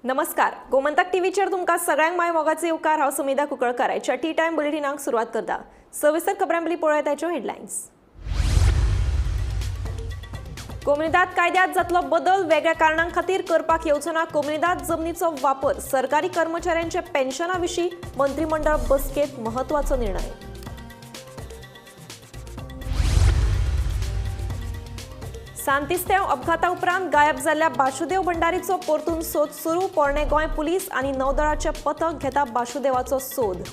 नमस्कार, गोमंतक टीव्हीचेर तुमकां सगळ्यांक माय मोगाचे येवकार. हांव सुमिधा कुंकळकर. आयच्या टी टायम बुलेटिनाक सुरवात करता. सविस्तर खबरां पयलीं पळोवया ताच्यो हेडलायन्स. कोमुनिदाद कायद्यात जातलो बदल, वेगळ्या कारणां खातीर करपाक येवचो ना कोमुनिदाद जमनीचो वापर. सरकारी कर्मचाऱ्यांच्या पेन्शना विशीं मंत्रिमंडळ बसकेंत म्हत्वाचो निर्णय. सांतिस्तेव अपघाता उपरांत गायब जाल्ल्या बाशुदेव भंडारीचो परतून सोद सुरू. पोरणे गोंय पुलीस आनी नौदळाचे पथक घेता बाशुदेवाचो सोद.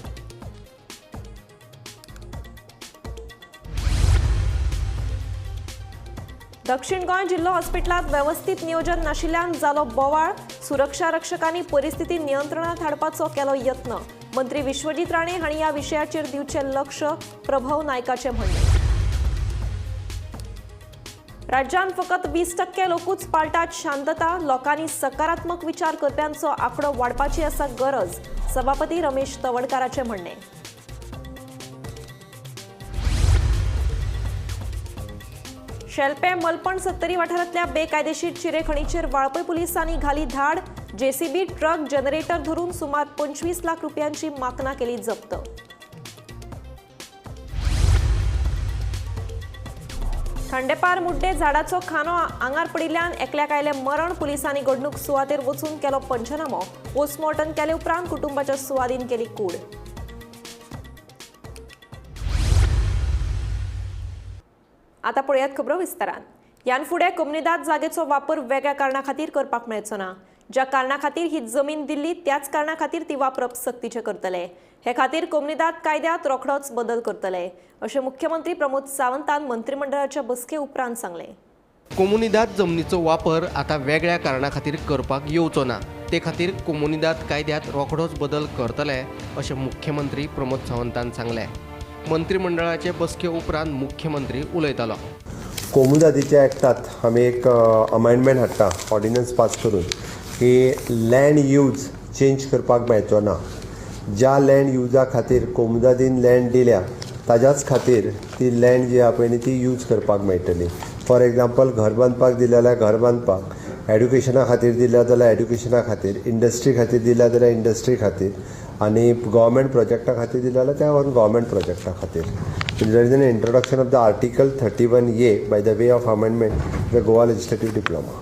दक्षिण गोंय जिल्हो हॉस्पिटलांत वेवस्थीत नियोजन नाशिल्ल्यान जालो बोवाळ. सुरक्षा रक्षकांनी परिस्थिती नियंत्रणांत हाडपाचो केलो यत्न. मंत्री विश्वजीत राणे हांणी ह्या विशयाचेर दिवचें लक्ष, प्रभव नायकाचें म्हणणें. राज्यांत फकत 20% लोकूच पाळटात शांतता. लोकांनी सकारात्मक विचार करप्यांचो आंकडो वाडपाची आसा गरज, सभापती रमेश तवडकाराचें म्हणणें. शेल्पे मलपण सत्तरी वाठारांतल्या बेकायदेशीर चिरेखणीचेर वाळपय पुलिसांनी घाली धाड. जेसीबी, ट्रक, जनरेटर धरून सुमार 25 लाख रुपयांची माकनां केली जप्त. खांडेपार मुड्डे झाडाचो खांदो आंगार पडिल्ल्यान एकल्याक आयलें मरण. पुलिसांनी घडणूक सुवातेर वचून केलो पंचनामो. पोस्टमॉर्टम केले उपरांत कुटुंबाच्या सुवादीन केली कूड. आतां पळयात खबरो विस्तारान. ह्यान फुडें कोमुनिदाद जागेचो वापर वेगळ्या कारणा खातीर करपाक मेळचो ना. ज्या कारणा खातीर ही जमीन दिल्ली त्याच कारणा खातीर ती वापरप सक्तीचें करतले. हे खातीर कोमुनिदाद कायद्यांत रोखडोच बदल करतले, अशें मुख्यमंत्री प्रमोद सावंतान मंत्रिमंडळाच्या बसके उपरांत सांगलें. कोमुनिदाद जमनीचो वापर आतां वेगळ्या कारणा खातीर करपाक येवचो ना, ते खातीर कोमुनिदाद कायद्यांत रोखडोच बदल करतले, अशें मुख्यमंत्री प्रमोद सावंतान सांगलें. मंत्रिमंडळाचे बसके उपरांत मुख्यमंत्री उलयतालो. कोमुनिदादीच्या एक्टात आमी एक अमेंडमेंट हाडटा, ऑर्डिनन्स पास करून, की लँड यूज चेंज करपाक मेळचो ना. ज्या लँड युजा खातीर कोमुनिदादीन लँड दिल्या ताज्याच खातीर ती लँड जी आहा पळय न्ही ती यूज करपाक मेळटली. फॉर एग्जाम्पल, घर बांदपाक दिल्या जाल्यार घर बांदपाक, एड्युकेशना खातीर दिल्या जाल्यार एड्युकेशना खातीर, इंडस्ट्री खातीर दिल्या जाल्यार इंडस्ट्री खातीर, आनी गव्हर्मेंट प्रोजेक्टा खातीर दिल्या जाल्यार त्या गव्हर्मेंट प्रोजेक्टा खातीर. There is an introduction of the article 31A by the way of amendment the Goa legislative diploma.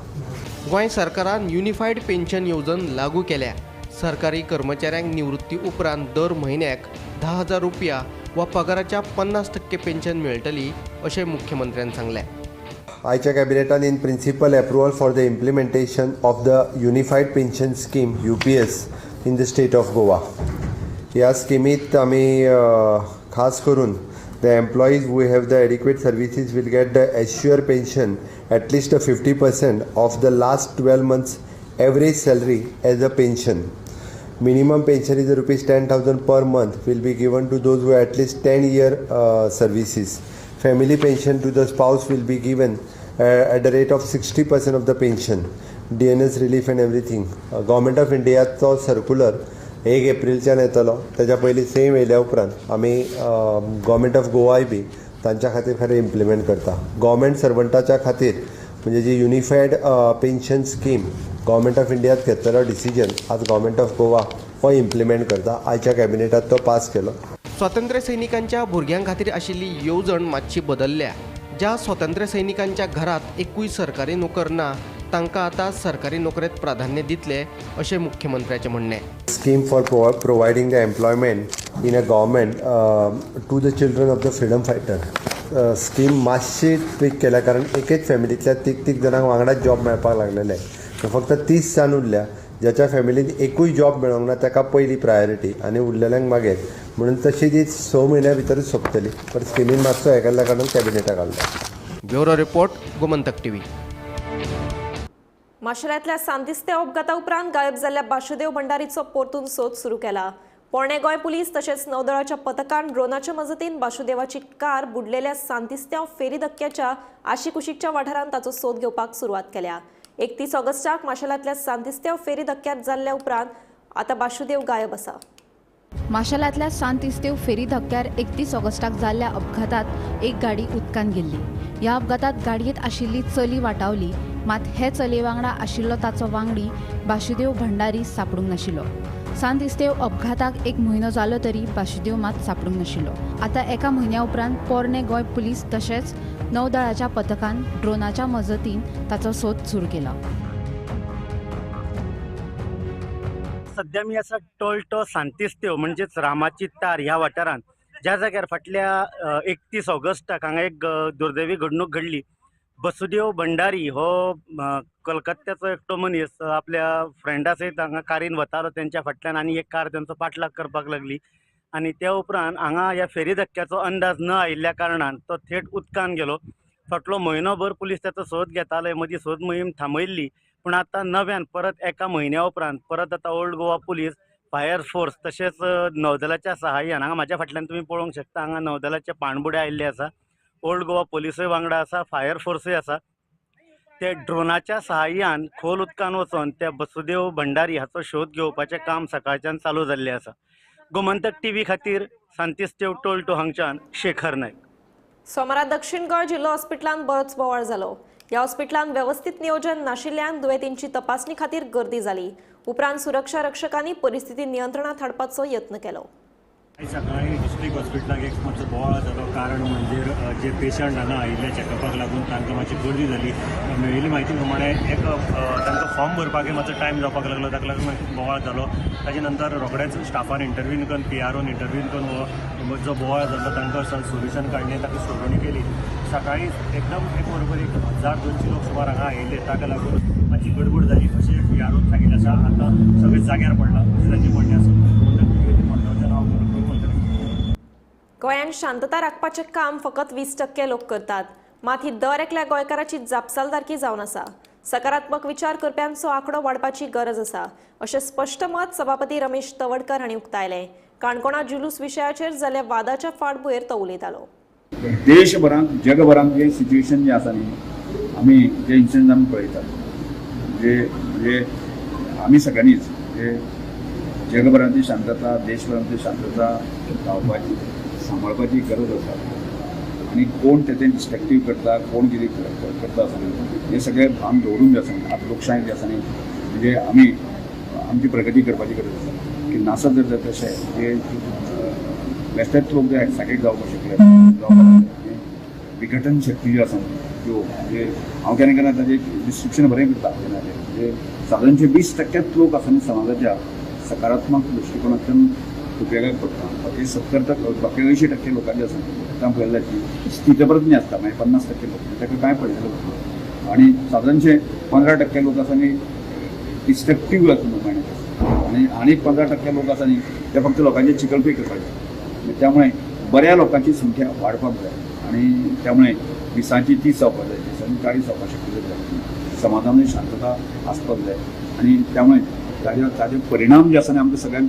Goa सरकारान युनिफायड पेन्शन येवजण लागू केल्या. सरकारी कर्मचाऱ्यांक निवृत्ती उपरांत दर म्हयन्याक 10,000 रुपया वा पगाराच्या 50% पेन्शन मेळटली, अशें मुख्यमंत्र्यान सांगलें. आयच्या कॅबिनेटान in principle approval for the implementation of the unified pension scheme UPS in the state of Goa. ह्या स्किमीत आमी खास करून the employees who have the adequate services will get the assure pension at least 50% of the last 12 months average salary as a pension. Minimum pension is rupees 10,000 per month will be given to those who at least 10 year services. Family pension to the spouse will be given at the rate of 60% of the pension. DNS relief and everything. Government of इंडियाचो circular 1 एप्रिलच्यान येतलो. ताच्या पयलीं same येयल्या उपरांत आमी government of गोवाय बी तांच्या खातीर खरें इम्प्लिमेंट करता. गव्हर्मेंट सर्वंटाच्या खातीर म्हणजे जी unified pension scheme government of इंडियात घेतलेलो डिसिजन आज गव्हर्मेंट ऑफ गोवा हो इम्प्लिमेंट करता. आयच्या कॅबिनेटात तो पास केलो. स्वातंत्र्य सैनिकांच्या भुरग्यां खातीर आशिल्ली येवजण मातशी बदलल्या. ज्या स्वातंत्र्य सैनिकांच्या घरात एकूय सरकारी नोकर ना तांकां आतां सरकारी नोकरेंत प्राधान्य दितले, अशें मुख्यमंत्र्याचें म्हणणें. Scheme for providing the employment in a government to the children of the freedom fighter. Scheme मातशी ट्विक केल्या, कारण एकेच फॅमिलींतल्या तीग तीग जाणांक वांगडाच जॉब मेळपाक लागलेले. फक्त 30 जाण उरल्या, ज्याच्या फॅमिलीन एकूय जॉब मेळोंक ना ताका पयली प्रायोरिटी आनी उरलेल्यांक मागीर. म्हणून तशी ती 6 म्हयन्या भितरूच सोंपतली, पण स्किमीन मातसो हें केल्ल्या कारणान कॅबिनेटाक हाडलो. Bureau report, Gomantak TV. माशेलांतल्या सांतिस्तेव अपघाता उपरांत गायब जाल्ल्या बाशुदेव भंडारीचो परतून सोद सुरू केला. पोरणे गोंय पुलीस तशेंच नौदळाच्या पथकान ड्रोनाच्या मजतीन बाशुदेवाची कार बुडलेल्या सांतिस्तेव फेरी धक्क्याच्या आशिकुशीकच्या वाठारांत ताचो सोद घेवपाक सुरवात केल्या. 31 ऑगस्टाक माशेलांतल्या सांतिस्तेव फेरी धक्क्यात जाल्ल्या उपरांत आतां बाशुदेव गायब आसा. माशेलांतल्या सांतिस्तेव फेरी धक्क्यार 31 ऑगस्टाक जाल्ल्या अपघातात एक गाडी उदकांत गेल्ली. ह्या अपघातात गाडयेंत आशिल्ली चली वाटावली, मात हे चलये वांगडा आशिल्लो ताचो वांगडी बाशुदेव भंडारी सांपडूंक नाशिल्लो. सांत इस्तेव अपघाताक एक म्हयनो जालो तरी बाशुदेव मात सांपडूंक नाशिल्लो. आतां एका म्हयन्या उपरांत पोरणे गोंय पुलीस तशेंच नौदळाच्या पथकान ड्रोनाच्या मजतीन ताचो सोद सुरू केला. सध्या मी आसा टोल्टो सांतिस्तेव म्हणजेच रामाची तार ह्या वाठारांत, ज्या जाग्यार फाटल्या 31 ऑगस्टाक हांगा एक दुर्दैवी घडणूक घडली. बसुदेव भंडारी हो कलकत्त्याचो एकटो मनीस आपल्या फ्रेंडा सयत हांगा कारीन वतालो, तेंच्या फाटल्यान आनी एक कार तेंचो पाठलाग करपाक लागली आनी त्या उपरांत हांगा ह्या फेरी धक्क्याचो अंदाज न आयिल्ल्या कारणान तो थेट उदकान गेलो. फाटलो म्हयनोभर पुलीस ताचो सोद घेताले, मदीं सोद मोहीम थांबयल्ली, पूण आतां नव्यान परत एका म्हयन्या उपरांत परत आतां old Goa police, fire force तशेंच नौदलाच्या सहाय्यान हांगा म्हाज्या फाटल्यान तुमी पळोवंक शकता, हांगा नौदलाचे पाणबुडे आयिल्ले आसा, ओल्ड गोवा पोलिसूय वांगडा आसा, फायर फोर्सूय आसा. ते ड्रोनाच्या सहाय्यान खोल उदकान वचोन त्या बसुदेव भंडारी हाचो शोध घेवपाचें काम सकाळच्यान चालू जाल्लें आसा. गोमंतक टीव्ही खातीर सांतिस्तेव टोल्टो हांगच्यान शेखर नायक. सोमारा दक्षिण गोंय जिल्लो हॉस्पिटलांत बरोच बोवाळ जालो. ह्या हॉस्पिटलांत वेवस्थीत नियोजन नाशिल्ल्यान दुयेंतींची तपासणी खातीर गर्दी जाली. उपरांत सुरक्षा रक्षकांनी परिस्थिती नियंत्रणात हाडपाचो यत्न केलो. सकाळी डिस्ट्रिक्ट हॉस्पिटलाक एक मातसो बोवाळ जालो. कारण म्हणजे जे पेशंट हांगा आयिल्ले चॅकअपाक लागून तांकां मातशी गर्दी जाली. मेळिल्ली म्हायती प्रमाणे एक तांकां फॉर्म भरपाक मातसो टायम जावपाक लागलो, ताका लागून मातसो बोवाळ जालो. ताजे नंतर रोखडेच स्टाफान इंटरव्यून करून, PROन इंटरव्यून करून हो जो बोवाळ जालो तांकां सोल्युशन काडलें, ताका सोडोवणी केली. सकाळी एकदम एक बरोबर 1200 लोक सुमार हांगा आयिल्ले, ताका लागून मातशी गडबड जाली अशें PROन सांगिल्लें आसा. आतां सगळें जाग्यार पडलां अशें तांचें म्हणणें आसा. गोंयांत शांतता राखपाचें काम फकत 20% लोक करतात, मात ही दर एकल्या गोंयकाराची जापसालदारकी जावन आसा. सकारात्मक विचार करप्यांचो आंकडो वाडपाची गरज आसा अशें स्पश्ट मत सभापती रमेश तवडकर हांणी उक्तायलें. काणकोणा जुलूस विशयाचेर जाल्ल्या वादाच्या फाटभुंयेर तो उलयतालो. देशभरांत जगभरांत जे सिच्युएशन जे आसा न्ही, आमी जे इन्सिडंट आमी पळयतात, म्हणजे आमी सगळ्यांनीच जे जगभरांतली शांतता, देशभरांतली शांतता रावपाची सांबाळपाची गरज आसा. आनी कोण तें डिस्ट्रक्टीव करता, कोण कितें करता आसतना हें सगळें भान दवरून जे आसा आतां लोकशाय जी आसा न्ही, म्हणजे आमी आमची प्रगती करपाची गरज आसा. की नासत जर तशें जे बेश्टेच लोक जे एक्सायटेड जावपाक शकले, जावपाक विघटन शक्ती ज्यो आसा त्यो, म्हणजे हांव केन्ना केन्ना ताजें डिस्क्रिप्शन बरें करता केन्ना, म्हणजे सादारणशे 20% लोक आसा न्ही समाजाच्या सकारात्मक दृश्टिकोनांतल्यान उपयोगाक पडटा. बाकी 70% बाकी 80% लोकांचे आसा तांकां पळयल्यार की स्थितप्रज्ञ आसता, मागीर 50% लोक ताका कांय पडलेलें वतना, आनी सादारणशे 15% लोक आसा न्ही डिस्ट्रक्टीव आसा मायंडाचे, आनी 15% लोक आसा न्ही ते फक्त लोकांचे चिकलपी करपाचे. त्यामुळे बऱ्या लोकांची संख्या वाडपाक जाय आनी त्यामुळे 20ची 30 जावपाक जाय, 20ची 40 जावपाक शक्य जाय. समाजान शांतता आसपाक जाय आनी त्यामुळे ताजे परिणाम जे आसा न्ही आमकां सगळ्यांक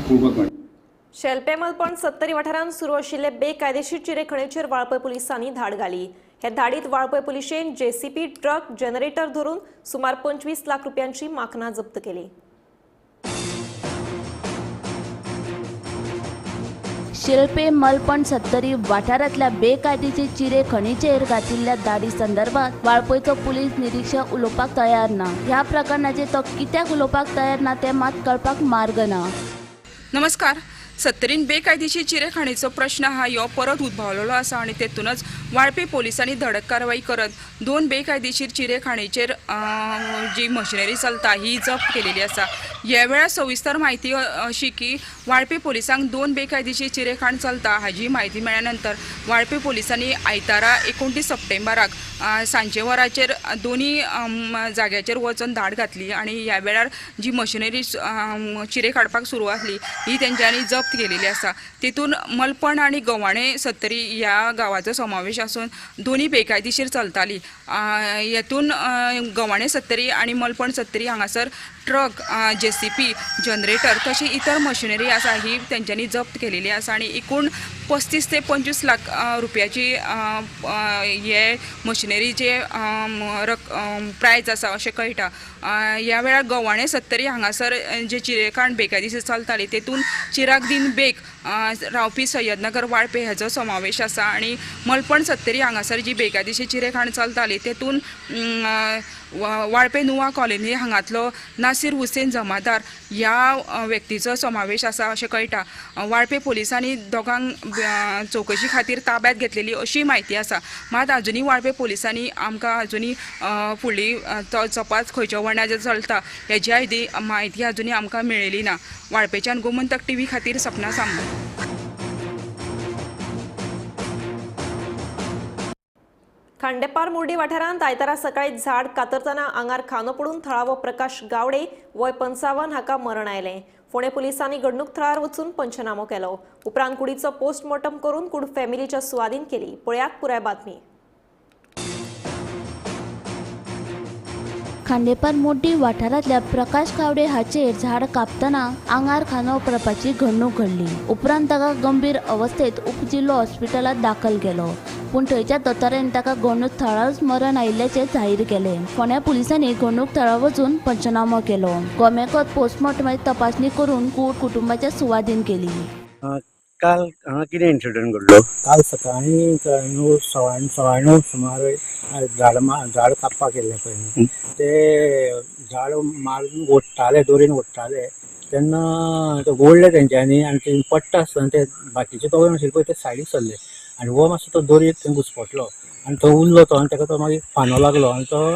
पळोवपाक मेळटा. शेल्पे मलपण 70 वाठारांत सुरू आशिल्ले बेकायदेशीर चिरेखणीचेर वाळपय पुलिसांनी धाड घाली. हे धाडीत वाळपय पुलिशेन जेसीपी, ट्रक, जनरेटर धरून सुमार 25 लाख रुपयांची माकनां जप्त केली. शिल्पे मलपण 70 वाठारांतल्या बेकायदेशीर चिरे खणीचेर घातिल्ल्या धाडी संदर्भात वाळपयचो पुलीस निरीक्षक उलोवपाक तयार ना. ह्या प्रकरणाचेर तो कित्याक उलोवपाक तयार ना तें मात कळपाक मार्ग ना. नमस्कार. सत्तरीन बेकायदेशीर चिरेखाणीचो प्रश्न हा ह्यो परत उद्भवलेलो आसा आनी तेतूनच वाळपे पोलिसांनी धडक कारवाई करत 2 बेकायदेशीर चिरेखाणीचेर जी मशिनरी चलता ही जप्त केलेली आसा. ह्या वेळार सविस्तर म्हायती अशी की वाळपे पोलिसांक 2 बेकायदेशीर चिरेखाण चलता हाजी म्हायती मेळ्ळ्या नंतर वाळपे पोलिसांनी आयतारा 29 सप्टेंबराक सांजे वराचेर दोनी जाग्याचेर वचून धाड घातली आनी ह्या वेळार जी मशिनरी चिरे काडपाक सुरू आसली ही तेंच्यांनी जप्त केलेली आसा. तितून मलपण आनी गव्हाणे 70 ह्या गांवाचो समावेश आसून दोनी बेकायदेशीर चलताली. हेतून गव्हाणे 70 आनी मलपण 70 हांगासर ट्रक, जेसीपी, जनरेटर तशी इतर मशिनरी आसा ही तेंच्यांनी जप्त केलेली आसा आनी एकूण 35 ते 25 लाख रुपयाची हे मशिनरीचे प्रायज आसा अशें कळटा. ह्या वेळार गव्हाणे 70 हांगासर जे चिरेखाण बेकायदेशीर चलताली तेतून चिराग दिन बेग रावपी सय्यदनगर वाळपे हेजो समावेश आसा आनी मलपण 70 हांगासर जी बेकायदेशीर चिरेखाण चलताली तेतून वाळपे नुवा कॉलनी हांगातलो नासीर हुसेन जमादार ह्या व्यक्तीचो समावेश आसा अशें कळटा. वाळपे पोलिसांनी दोगांक चवकशी खातीर ताब्यात घेतलेली अशी म्हायती आसा. मात अजुनूय वाळपे पोलिसांनी आमकां अजुनूय फुडली तपास खंयच्या वळणाचेर चलता हेजी म्हायती अजुनूय आमकां मेळ्ळेली ना. वाळपेच्यान गोमंतक टीव्ही खातीर सपना सामने. खांडेपार मुर्डी वाठारांत आयतारा सकाळी झाड कातरतना आंगार खांदो पडून थळावो प्रकाश गावडे वय 55 हाका मरण आयलें. फोंडें पुलिसांनी घडणूक थळार वचून पंचनामो केलो. उपरांत कुडीचो पोस्टमॉर्टम करून कूड फॅमिलीच्या सुवादीन केली. पळयात पुराय बातमी. खांडेपार मोड्डी वाठारांतल्या प्रकाश गावडे हाचेर झाड कापतना आंगार खांदो पडपाची घडणूक घडली. उपरांत ताका गंभीर अवस्थेत उपजिल्लो हॉस्पिटलांत दाखल केलो, पूण थंयच्या दोतोरान ताका घडणूक थळारूच मरण आयिल्ल्याचें जाहीर केलें. फोंड्या पुलिसांनी घडणूक थळार वचून पंचनामो केलो. गोमेकॉत पोस्टमॉर्टमाची तपासणी करून कूड कुटुंबाच्या सुवादीन केली. काल हांगा कितें इन्सिडंट घडलो? काल सकाळीं 9:15 सुमार झाड कापपाक गेल्ले पळय न्ही, ते झाड मारून ओडटाले, दोरयेन ओडटाले तेन्ना ते ओडले तेंच्यांनी आनी ते पडटा आसतना ते बाकीचे दोग आशिल्ले पळय ते सायडीक सरले आनी हो मातसो तो दोरयेक थंय घुसपटलो आनी तो उरलो तो आनी ताका तो मागीर फांदो लागलो आनी तो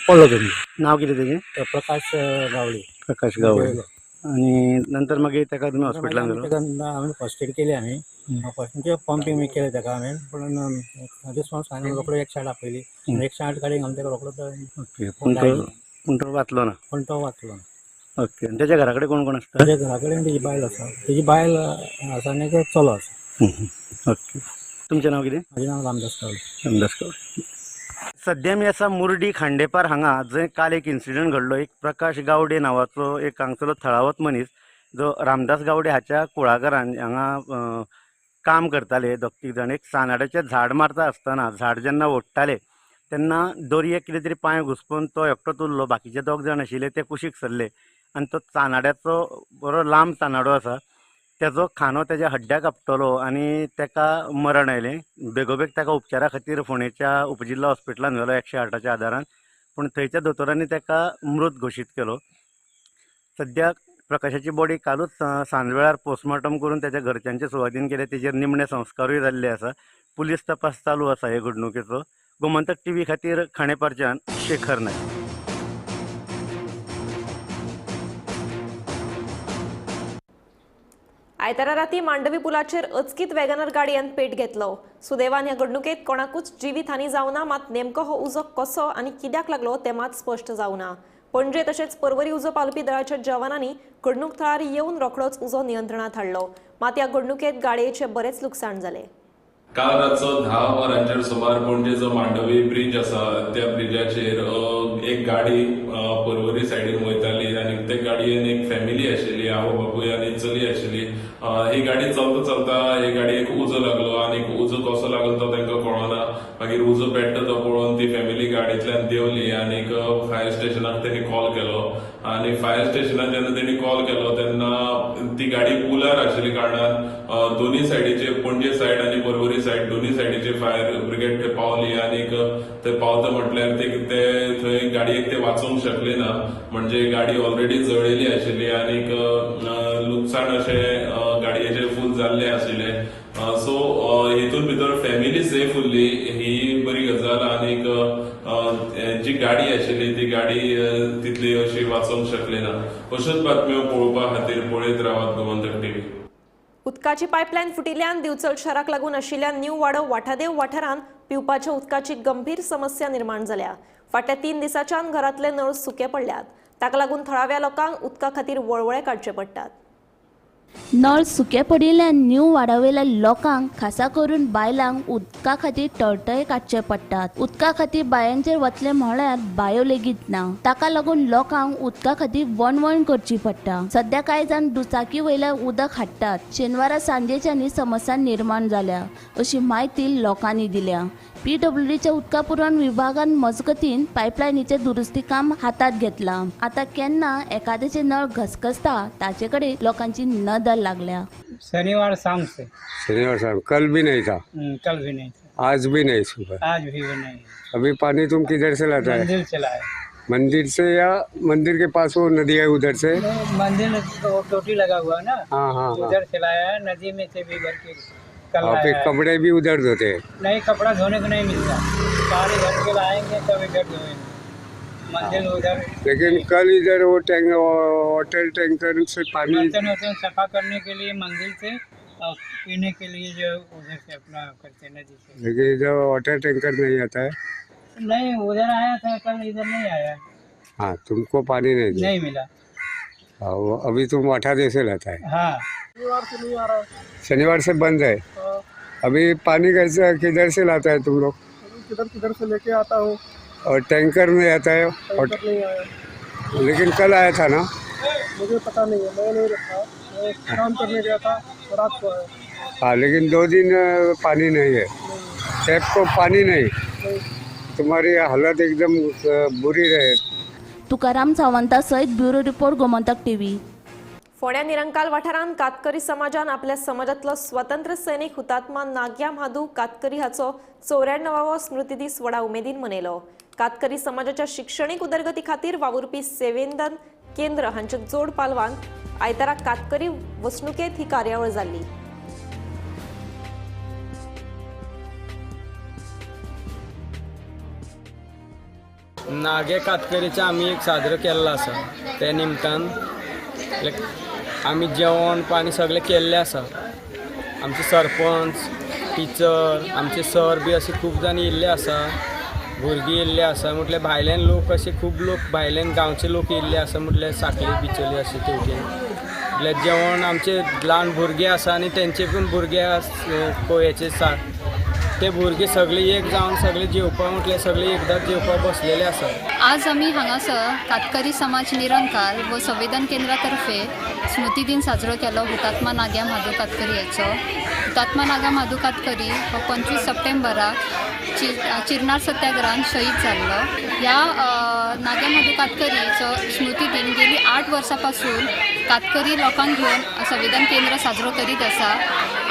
पडलो जमनीर. नांव कितें तेजें? प्रकाश गावडे. प्रकाश गावडे. आनी नंतर मागीर ताका तुमी हॉस्पिटलान व्हेलो? ताका आमी फर्स्ट एड केली. आमी फर्स्ट पंपींग बी केलें ताका हांवें, पूण रिस्पॉन्स हांवें रोकडो 108 आपयली. 108 गाडयेक आमी ताका रोकडो. ओके. पूण तो वाचलो ना? पूण तो वाचलो ना. ओके. आनी तेच्या घरा कडेन कोण कोण आसता? ताच्या घरा कडेन तेजी बायल आसा, तेजी बायल आसा आनी एक चलो आसा. ओके. तुमचें नांव कितें? म्हाजें नांव रामदास गावडे. रामदास गावडे. सद्या आमी आसा मुर्डी खांडेपार हांगा, जंय काल एक इन्सिडंट घडलो. एक प्रकाश गावडे नांवाचो एक हांगसरलो थळावोच मनीस जो रामदास गावडे हाच्या कुळागरान हांगा काम करताले दोग तीग जाण. एक सानाड्याचें झाड मारता आसतना झाड जेन्ना ओडटाले तेन्ना दोरयेक कितें तरी पांय घुसपून तो एकटोच उरलो. बाकीचे दोग जाण आशिल्ले ते कुशीक सरले आनी तो चानाड्याचो बरो लांब चानाडो आसा तेजो खांदो तेज्या हड्ड्याक आपटलो आनी ताका मरण आयलें. बेगोबेग ताका उपचारा खातीर फोंडेच्या उपजिल्लो हॉस्पिटलान व्हेलो 108च्या आदारान, पूण थंयच्या दोतोरांनी ताका मृत घोशीत केलो. सद्याक प्रकाशाची बॉडी कालूच सांजवेळार पोस्टमॉर्टम करून ताच्या घरच्यांचे सुवादीन केले. तेजेर निमणे संस्कारूय जाल्ले आसा. पुलीस तपास चालू आसा हे घडणुकेचो. गोमंतक टीव्ही खातीर खांडेपारच्यान शेखर नायक. आयतारा राती मांडवी पुलाचेर अचकीत वेगनर गाडयेन पेट घेतलो. सुदैवान ह्या घडणुकेत कोणाकूच जिवीत हानी जावना, मात नेमको हो उजो कसो आनी कित्याक लागलो तें मात स्पश्ट जावना. पणजे तशेंच पर्वरी उजो पालोवपी दळाच्या जवानांनी घडणूक थळार येवन रोखडोच उजो नियंत्रणात हाडलो. मात ह्या घडणुकेत गाडयेचें बरेंच लुकसाण जालें. काल रातचो 10 वरांचेर सुमार पणजे जो मांडवी ब्रिज आसा त्या ब्रिजाचेर एक गाडी पर्वरी सायडीन वयताली आनी ते गाडयेन एक फॅमिली आशिल्ली, आवय बापूय आनी चली आशिल्ली. ही गाडी चलता चलता हे गाडयेक उजो लागलो आनी उजो कसो लागलो तो तांकां कळना. मागीर उजो पेट्टा तो पळोवन ती फॅमिली गाडयेंतल्यान देंवली आनी फायर स्टेशनाक तेणी कॉल केलो आनी फायर स्टेशनाक जेन्ना तेणी कॉल केलो तेन्ना ती गाडी पुलार आशिल्ली कारणान दोनी सायडीचे पणजे सायड आनी पर्वरी सायड दोनी सायडीचे फायर ब्रिगेड थंय पावली आनी थंय पावता म्हटल्यार ते थंय गाडयेक ते वाचोवंक शकले ना, म्हणजे गाडी ऑलरेडी जळिल्ली आशिल्ली आनी लुकसाण अशें गाडयेचें फूल जाल्लें आशिल्लें. सो हेतून भितर फॅमिली सेफ उरली ही बरी गजाल आनी जी गाडी आशिल्ली ती गाडी तितली अशी वाचोवंक शकली ना. अश्योच बातम्यो पळोवपा खातीर पळयत रावात गोमंतक टीव्ही. उदकाची पायपलायन फुटिल्ल्यान दिवचल शहराक लागून आशिल्ल्या न्यू वाडो वाठादेव वाठारांत पिवपाच्या उदकाची गंभीर समस्या निर्माण जाल्या. फाटल्या 3 दिसांच्यान घरांतले नळ सुके पडल्यात. ताका लागून थळाव्या लोकांक उदका खातीर वळवळे काडचे पडटात. नळ सुके पडिल्ल्यान न्यू वाडावेल्या लोकांक खासा करून बायलांक उदका खातीर टळटळे काडचे पडटात. उदका खातीर बायांचेर वतले म्हळ्यार बायो लेगीत ना. ताका लागून लोकांक उदका खातीर वणवण करची पडटा. सद्या कांय जाण दुचाकी वयल्यान उदक हाडटात. शेनवारा सांजेच्यान ही समस्या निर्माण जाल्या अशी म्हायती लोकांनी दिल्या. पीडब्ल्यूडीच्या उदका पुरवण विभागान मजगतीन पायपलायनीचें दुरुस्ती काम हातात घेतलां. आतां केन्ना एखाद्याचे नळ घसघसता ताचे कडेन लोकांची नदर लागल्या. शनिवार शाम से, शनिवार शाम, कल भी नहीं था, कल भी नहीं था, आज भी नहीं, सुबह आज भी नहीं। अभी पानी तुम किधर से लाता है? मंदिर से लाए। मंदिर से या मंदिर के पास वो नदी है उधर से? मंदिर तो टोटी लगा हुआ ना। हाँ हाँ। उधर से लाया है, नदी में से भी भर के कल और फिर लाया है। कपड़े भी उधर धोते हैं? नहीं, कपड़ा धोने को नहीं मिलता, पानी भर के लाएंगे तब इधर धोएंगे। मंदिर उधर। लेकिन कल इधर वो टैंक, वाटर टैंकर से पानी बर्तन वर्तन सफा करने के लिए मंदिर से और पीने के लिए जो उधर से अपना करते नदी से। लेकिन इधर वाटर टैंकर नहीं आता है? नहीं, उधर आया था कल, इधर नहीं आया। हाँ, तुमको पानी नहीं दिया? नहीं मिला। हाँ, वो अभी तुम वाठादे से लाता है? हाँ। शनिवार से नहीं आ रहा है। शनिवार से बंद है। अभी पानी कैसे किधर से लाता है तुम लोग? किधर किधर से लेके आता हूँ। और टैंकर नहीं आता है? और टैंकर नहीं आया। लेकिन कल आया था ना? मुझे पता नहीं है, मैं नहीं रखा, मैं काम करने गया था, रात को आया। हाँ, लेकिन 2 दिन पानी नहीं है, टैप को पानी नहीं, तुम्हारी हालत एकदम बुरी रहे। तुकाराम सावंता सहित ब्युरो रिपोर्ट, गोमंतक टीव्ही। फोंड्या निरंकाल वाठारांत कातकरी समाजान आपल्या समाजांतलो स्वतंत्र सैनिक हुतात्मा नाग्या म्हादू कातकरी हाचो 94वो स्मृती दीस व्हडा उमेदीन मनयलो। कातकरी समाजाच्या शिक्षणीक उदरगती खातीर वावुरपी सेवेंदन केंद्र हांच्या जोड पालवान आयतारा कातकरी वसणुकेंत ही कार्यावळ जाल्ली। नागे कातकरीचे आमी एक साजरो केल्लो आसा, ते निमतान आमी जेवण पाणी सगळें केल्लें आसा। आमचे सरपंच, टिचर, आमचे सर बी अशे खूब जाण येयल्ले आसा, भुरगीं येयल्ले आसा, म्हटल्यार भायल्यान लोक अशे खूब लोक भायल्यान गांवचे लोक येयल्ले आसा, म्हटल्यार साखळी बिचोली अशे तेवटेन। म्हटल्यार जेवण आमचे ल्हान भुरगे आसा आनी तेंचे पण भुरगे कोयाचे ते भुरगे सगळे एक जावन सगळे जेवपाक म्हटल्यार सगळे एकदाच जेवपाक बसलेले आसा। आज आमी हांगासर कातकरी समाज निरंकाल व संवेदन केंद्रा तर्फे स्मृती दिन साजरो केलो हुतात्मा नाग्या म्हादू कातकरी हाचो। हुतात्मा नाग्या म्हादू कातकरी हो 25 सप्टेंबराक चिरनार सत्याग्रहान शहीद जाल्लो। ह्या नाग्या म्हादू कातकरीचो स्मृती दिन गेली 8 वर्सां पासून कातकरी लोकांक घेवन संवेदन केंद्र साजरो करीत आसा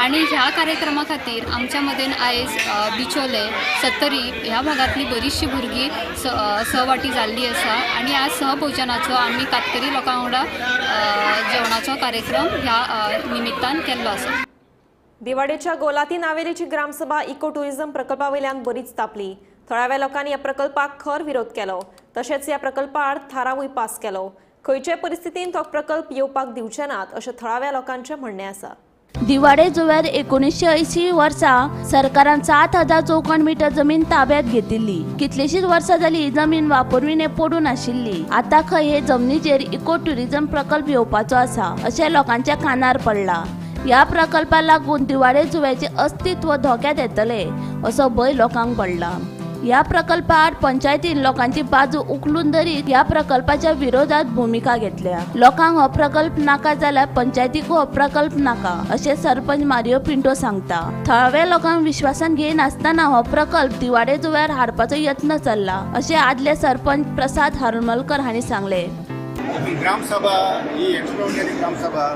आनी ह्या कार्यक्रमा खातीर आमच्या मदेन आयज बिचोले, सत्तरी ह्या भागांतली बरीचशी भुरगीं सहवाटी जाल्ली आसा आनी आज सहभोजनाचो आमी कातकरी लोकां वांगडा जेवणाचो कार्यक्रम ह्या निमित्तान केल्लो आसा। दिवाडेच्या गोलाती नावेलीची ग्रामसभा इको टुरिझम प्रकल्पा वयल्यान बरीच तापली। थळाव्या लोकांनी ह्या प्रकल्पाक खर विरोध केलो, तशेंच ह्या प्रकल्पा आड थारावूय पास केलो। खंयचेय परिस्थितींत तो प्रकल्प येवपाक दिवचे नात अशें थळाव्या लोकांचें म्हणणें आसा। दिवाडे जुव्यार 1980 वर्सा सरकारान 7000 चौखण मीटर जमीन ताब्यात घेतिल्ली। कितलीशीच वर्सां जाली ही जमीन वापरविणे पडून आशिल्ली। आतां खंय हे जमनीचेर इको टुरिझम प्रकल्प येवपाचो आसा अशें लोकांच्या कानार पडला। ह्या प्रकल्पा लागून दिवाडे जुव्याचें अस्तित्व धोक्यात येतलें असो भंय लोकांक पडला। ह्या प्रकल्पाआड पंचायतीन लोकांची बाजू उखलून धरीत ह्या प्रकल्पाच्या विरोधात भूमिका घेतल्या। लोकांक हो प्रकल्प नाका जाल्यार पंचायतीक हो प्रकल्प नाका अशें सरपंच मारियो पिंटो सांगता। थळाव्या लोकांक विश्वासान घेयनासतना हो प्रकल्प दिवाडे जुव्यार हाडपाचो यत्न चल्ला अशें आदले सरपंच प्रसाद हरमलकर हांणी सांगलें। ग्रामसभा ही एक्स्ट्रॉर्डिनरी ग्रामसभा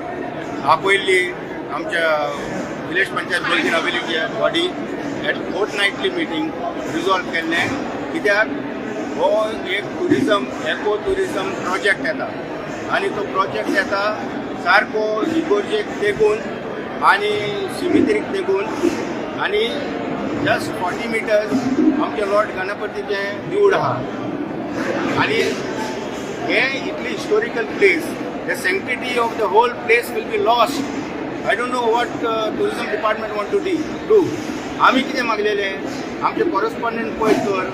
आपयल्ली आमच्या विलेज पंचायत गोलगीन हवेलीच्या body at fortnightly meeting resolve केल्लें, कित्याक हो एक टुरिजम इको टुरिजम प्रोजेक्ट येता आनी तो प्रोजेक्ट येता सारको इगोर्जेक तेगून आनी सिमित्रीक तेगून आनी जस्ट 40 मिटर्स आमच्या लॉर्ड गणपतीचें देवूळ आहा आनी हें इतली historical place, the sanctity of the whole place will be lost. I don't know what tourism department want to do. आमी कितें मागलेलें आमचे कॉरस्पॉन्डंट पळय तर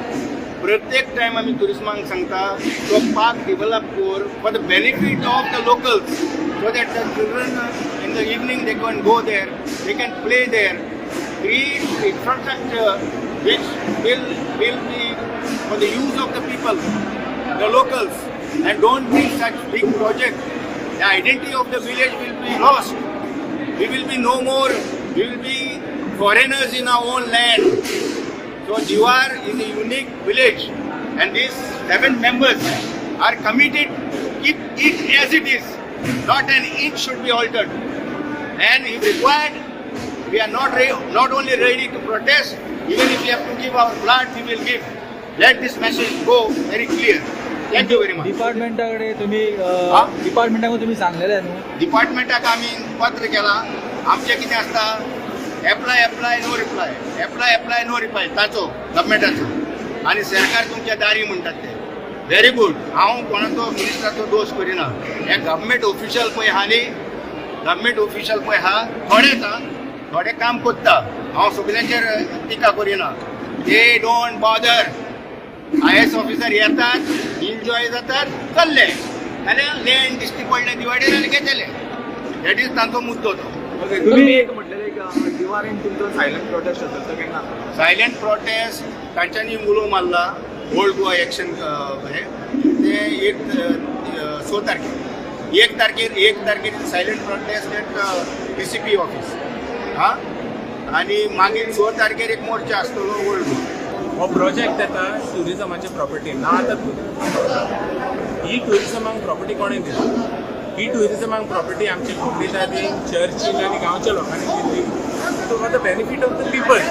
प्रत्येक टायम आमी ट्युरिजमाक सांगता तो पार्क डिवेलप कर for the benefit of the locals so that the children in the evening they can go there, they can play there, create infrastructure which will be for the use of the people, the locals, and don't bring such big project. The identity of the village will be lost. We will be no more, we will be foreigners in our own land. So Jiwar is a unique village and these 7 members are committed to keep it as it is. Not an inch should be altered. And if required, we are not only ready to protest, even if we have to give our blood, we will give. Let this message go very clear. Thank you very much. डिपार्टमेंटा कडेन तुमी डिपार्टमेंटाक तुमी सांगलेले न्हू? डिपार्टमेंटाक आमी पत्र केलां. आमचें कितें आसता, apply apply no reply, apply apply no reply ताचो गव्हर्मेंटाचो. आनी सरकार तुमच्या दारी म्हणटात ते. Very good. हांव कोणाचो मिनिस्टराचो दोश करिना. हे गव्हर्मेंट ऑफिशियल पळय आहा न्ही, गव्हर्मेंट ऑफिशियल पळय आहा थोडेच, आं थोडे काम कोत्ता. हांव सगल्यांचेर टिका करिना. They don't bother. IAS officer येतात, एन्जॉय जातात, चल्ले. जाल्यार लँड दिश्टी पडलें डिवायडेड आनी घेतले. That is तांचो मुद्दो तो. तुम्ही एक म्हटलेले दिवारीन तुमचो सायलंट प्रोटेस्ट आसता तो केन्ना? सायलंट प्रोटेस्ट तांच्यांनी उलो मारला ओल्ड गोवा एक्शन हे ते एक 6 तारखेर, 1 तारखेर, 1 तारखेर silent protest at DCP office. हा, आनी मागीर 6 तारखेर एक मोर्चा आसतलो ओल्ड गोवा. हो प्रोजेक्ट येता ट्युरिजमाचे प्रॉपर्टी ना. आतां ही ट्युरिजमाक प्रॉपर्टी कोणें दिली? ही ट्युरिजमाक प्रॉपर्टी आमची कोमुनिदादीन, चर्चीन आनी गांवच्या लोकांनी दिल्ली for the benefit of the people.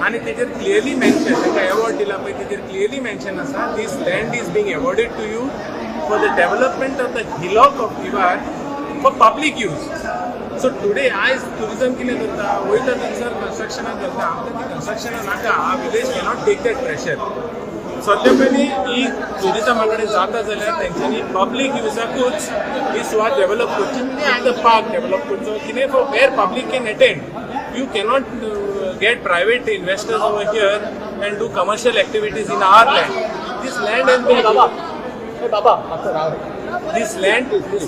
आनी तेजेर क्लियरली मेन्शन, तांकां एवॉर्ड दिला पळय तेजेर क्लियरली मेन्शन आसा, this land is being awarded to you for the development of the hillock of Divar for public use. So today आयज tourism कितें करता, वयता थंयसर कन्स्ट्रक्शनां करता. आमकां ती कन्स्ट्रक्शनां नाका. Village cannot take that pressure. सद्या पयलीं ही ट्युरिजमा कडेन जाता जाल्यार तेंच्यांनी पब्लीक युजाकूच ही सुवात डेव्हलप करची, म्हणजे पार्क डेव्हलप करचो कितें for where public can attend. You cannot get private investors over here and do commercial activities in our land. This land has been this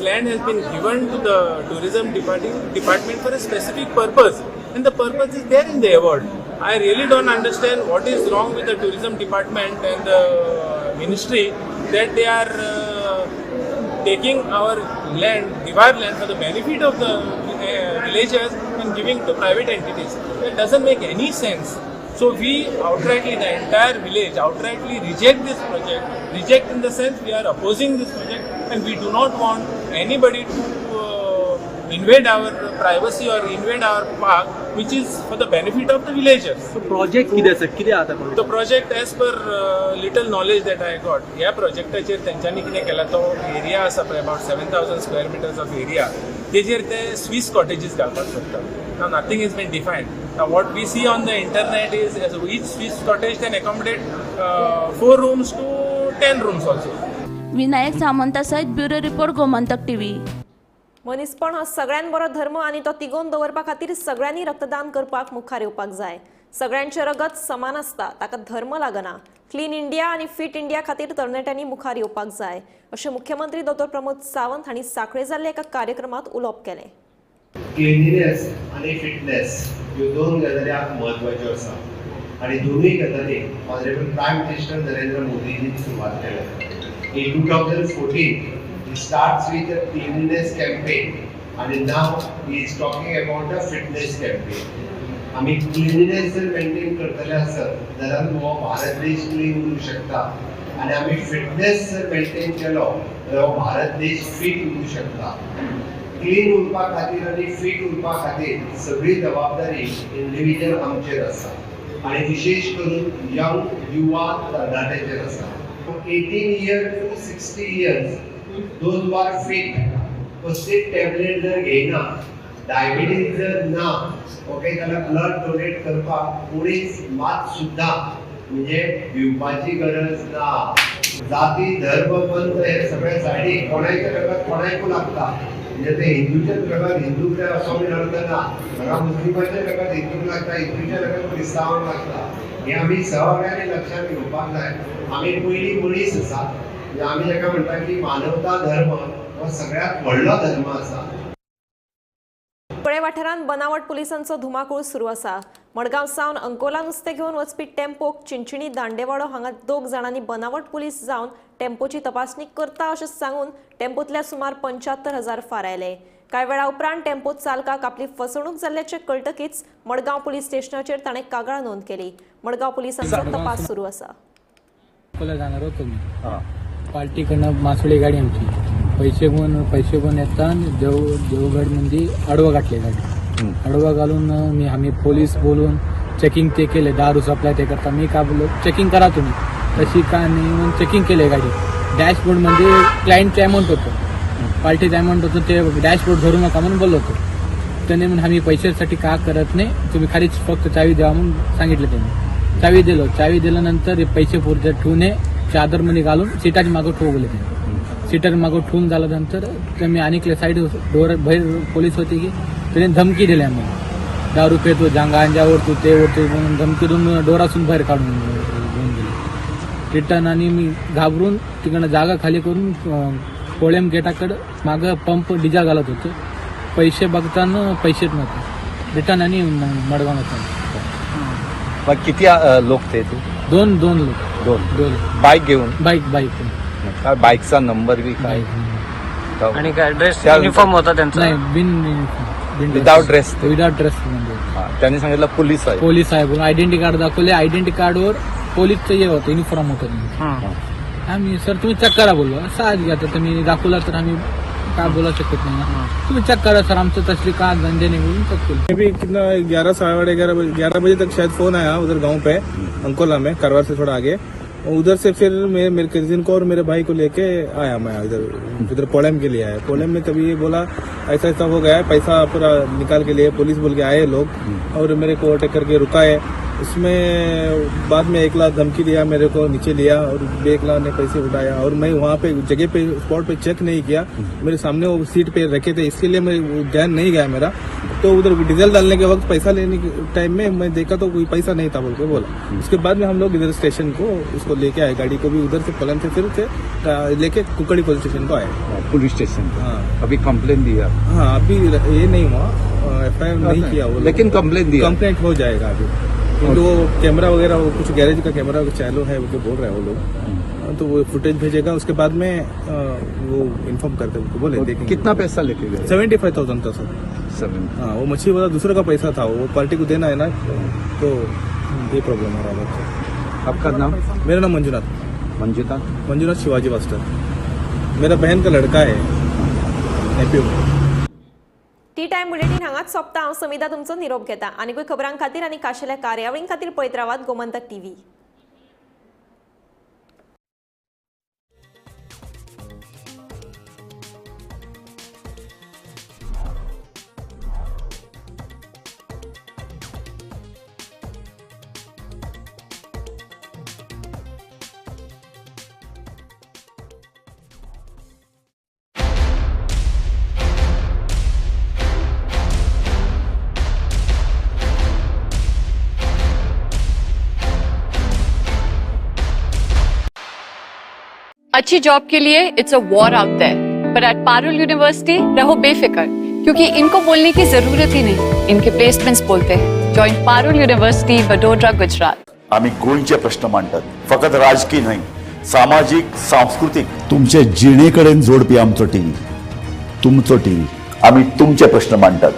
land has been given to the tourism department for a specific purpose, and the purpose is there in the award. I really don't understand what is wrong with the tourism department and the ministry that they are taking our land, Divar land, for the benefit of the villagers and giving to private entities. It doesn't make any sense. So we outrightly, the entire village outrightly reject this project. Reject in the sense we are opposing this project, and we do not want anybody to invade our privacy or invade our park, which is for the benefit of the villagers. So project कितें आसा, कितें आता? The project, as per little knowledge that I got, ह्या प्रोजेक्टाचेर तेंच्यांनी कितें केला, तो area आसा पळय about 7,000 square meters of area, तेजेर ते स्वीस कॉटेजीस घालपाक सोदतात. Now nothing is been defined. Now what we see on the internet is each Swiss cottage can accommodate 4 rooms to 10 rooms also. Vinayak Samanta सयत bureau report, Gomantak TV. मनीसपण हो सगळ्यान बरो धर्म आनी तो तिगोवन दवरपा खातीर सगळ्यांनी रक्तदान करपाक मुखार येवपाक जाय. सगळ्यांचें रगत समान आसता, ताका धर्म लागना. क्लीन इंडिया आनी फिट इंडिया खातीर तरणाट्यांनी मुखार येवपाक जाय अशें मुख्यमंत्री डॉ प्रमोद सावंत हांणी सांखळे जाल्ल्या एका कार्यक्रमांत उलोवप केलें. क्लिनलीनेस आनी फिटनेस ह्यो दोन गजाली आज म्हत्वाच्यो आसा आनी दोनूय गजाली ऑनरेबल प्रायम मिनिस्टर नरेंद्र मोदीजीन सुरवात केल्या. In 2014 he starts with a cleanliness campaign and now he is talking about a fitness campaign. आमी क्लिनलीनेस जर मेंटेन करतले आसत जाल्यार हो भारत देश क्लीन उरूंक शकता आनी आमी फिटनेस जर मेंटेन केलो जाल्यार हो भारत देश फीट उरूंक शकता. क्लीन उरपा खातीर आनी फीट उरपा खातीर सगळी जबाबदारी इंडिविज्युअल आमचेर आसा आनी विशेश करून यंग युवा तरणाट्यांचेर आसा. 18 year to 60 years those who are fit, कसलीच टॅबलेट जर घेयना, डायबिटीज जर ना, ओके, जाल्यार ब्लड डोनेट करपाक कोणीच मात सुद्दां म्हणजे भिवपाची गरज ना. जाती धर्म पंथ हे सगळे सायडीक, कोणायच्या रगत कोणायकू लागता, म्हणजे ते हिंदूच्या रगत हिंदूक असो बीन अर्थ ना, हांगा मुस्लिमाच्या रगत हिंदूक लागता, हिंदूच्या रगत क्रिस्तांवांक लागता. हे आमी सगळ्यांनी लक्षांत घेवपाक जाय. आमी पयलीं मनीस आसा, म्हणजे आमी जाका म्हणटा की मानवता धर्म हो सगळ्यांत व्हडलो धर्म आसा. कुंकळे वाठारांत बनावट पुलिसांचो धुमाकूळ सुरू आसा. मडगांव सावन अंकोला नुस्तें घेवन वचपी टेम्पोक चिंचणी दांडेवाडो हांगा 2 जाणांनी बनावट पुलीस जावन टेम्पोची तपासणी करता अशें सांगून टेम्पोंतल्या सुमार 75,000 फारायले. कांय वेळा उपरांत टेम्पो चालकाक आपली फसवणूक जाल्ल्याचें कळटकीच मडगांव पुलीस स्टेशनाचेर ताणें कागाळ नोंद केली. मडगांव पुलिसांचो तपास सुरू आसा. जाणार होतो मी पार्टीकडनं, मासोळी गाडी आमची पैसे घेऊन येतात. देवगड मध्ये आडवं घातले गाडी, आडवं घालून मी आम्ही पोलीस बोलून चेकिंग ते केले, दारू सप्लाय ते करता. मी का बोललो चेकिंग करा तुम्ही, तशी काय नाही म्हणून चेकिंग केले गाडी. डॅशबोर्डमध्ये क्लायंटचं अमाऊंट होतं, पार्टीचं अमाऊंट होतं, ते डॅशबोर्ड धरू नका म्हणून बोललो होतो. त्याने म्हणून आम्ही पैशासाठी का करत नाही, तुम्ही खालीच फक्त चावी द्या म्हणून सांगितलं. त्यांनी चावी दिलो. चावी दिल्यानंतर हे पैसे पुरते ठेवून चादरमध्ये घालून सीटाच्या मागं ठेवले. त्याने सीटाच्या मागं ठेवून झाल्यानंतर तर मी आणिकले साईड डोर बाहेर पोलीस होते की त्याने धमकी दिली आम्हाला, दारू पेतो गांजा ओढतो ते ओढतो म्हणून धमकी देऊन डोरासून बाहेर काढून घेऊन गेले रिटर्न. आणि मी घाबरून तिकडनं जागा खाली करून कोळेम गेटाकडं मागं पंप डिझेल घालत होतो. पैसे बघताना पैसेच नव्हते रिटर्न आणि मडगाव होतं. मग किती लोक ते ते? दोन दोन लोक. दोन? दोन. बाईक घेऊन? Bike bike. काय बाईकचा नंबर बी काय? आणि काय ड्रेस युनिफॉर्म होता त्यांचा? नाही, बिन विदाउट ड्रेस. विदाउट ड्रेस म्हणजे. त्यांनी सांगितलं पोलीस आहे? पोलीस आहे म्हणून आयडेंटिटी कार्ड दाखवले. आयडेंटिटी कार्डवर पोलीसचं हे होतं, युनिफॉर्म होतं त्यांचं. आम्ही सर तुम्ही चेक करा बोललो. साज घ्या तर तुम्ही दाखवला तर आम्ही काय बोलू शकत नाही ना. तुम्ही चेक करा सर, आमचं तसली का धंदे नाही म्हणून चेक केलं. मैं भी कितना 11 11:15 बजे 11 बजे तक शायद फोन आया उधर गांव पे अंकोला में, करवार से थोड़ा आगे. उधर से फिर मैं मेरे कजिन को और मेरे भाई को लेके आया मैं इधर इधर पोलम के लिए आया. पोलम में तभी ये बोला ऐसा ऐसा हो गया है, पैसा पूरा निकाल के लिए पुलिस बोल के आए लोग और मेरे को ओवरटेक करके रुका है. उसमें बाद में 1 लाख धमकी दिया, मेरे को नीचे लिया और 1 लाख ने पैसे उठाया. और मैं वहाँ पे जगह पे स्पॉट पे चेक नहीं किया, मेरे सामने वो सीट पे रखे थे, इसके लिए मैं ध्यान नहीं गया मेरा. तो उधर डीजल डालने के वक्त पैसा लेने के टाइम में मैं देखा तो कोई पैसा नहीं था बोल के बोला. उसके बाद में हम लोग इधर स्टेशन को उसको लेके आए, गाड़ी को भी उधर से पलंग से फिर से लेके कुकड़ी पुलिस स्टेशन को आए. Police station? हाँ. अभी कंप्लेन दिया? हाँ, अभी ये नहीं हुआ, एफआईआर नहीं किया वो, लेकिन कंप्लेन दिया? कंप्लेंट हो जाएगा अभी, क्योंकि वो कैमरा वगैरह वो कुछ गैरेज का कैमरा चालू है वो बोल रहे हैं वो लोग, तो वो फुटेज भेजेगा. उसके बाद में वो इन्फॉर्म करते उनको बोले देखेंगे. कितना पैसा लेके गए? 75,000 था सर. 7? हाँ, वो मछली वाला दूसरे का पैसा था, वो पार्टी को देना है ना, तो ये प्रॉब्लम हो रहा है. आपका नाम? मेरा नाम मंजुनाथ. मंजुनाथ? मंजुनाथ शिवाजी मास्टर, मेरा बहन का लड़का है एमपी में. टी टायम बुलेटीन हांगाच सोंपता. हांव समिता तुमचो निरोप घेता. आनीकूय खबरां खातीर आनी खाशेल्या कार्यावळीं खातीर पळयत रावात गोमंतक टीव्ही. अच्छी जॉब के लिए it's a war out there, पर एट पारुल यूनिवर्सिटी रहो बेफिक्र, क्योंकि इनको बोलने की जरूरत ही नहीं, इनके प्लेसमेंट्स बोलते हैं. Join Parul university, Vadodara, Gujarat. आम्ही गोंयचे प्रश्न मांडतात, फकत राजकीय न्हय, सामाजीक, सांस्कृतीक, तुमचे जिणे कडेन जोडपी आमचो टीव्ही, तुमचो टीव्ही. आम्ही तुमचे प्रश्न मांडतात,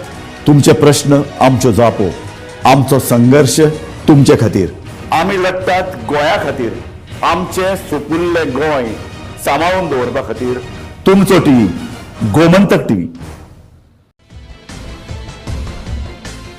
तुमचे प्रश्न आमच्यो जापो, आमचो संघर्ष तुमचे खातीर. आम्ही लढतात गोंया खातीर, आमचे सुपुल्ले गोंय सांबाळून दवरपा खातीर. तुमचो टीव्ही, गोमंतक टीव्ही.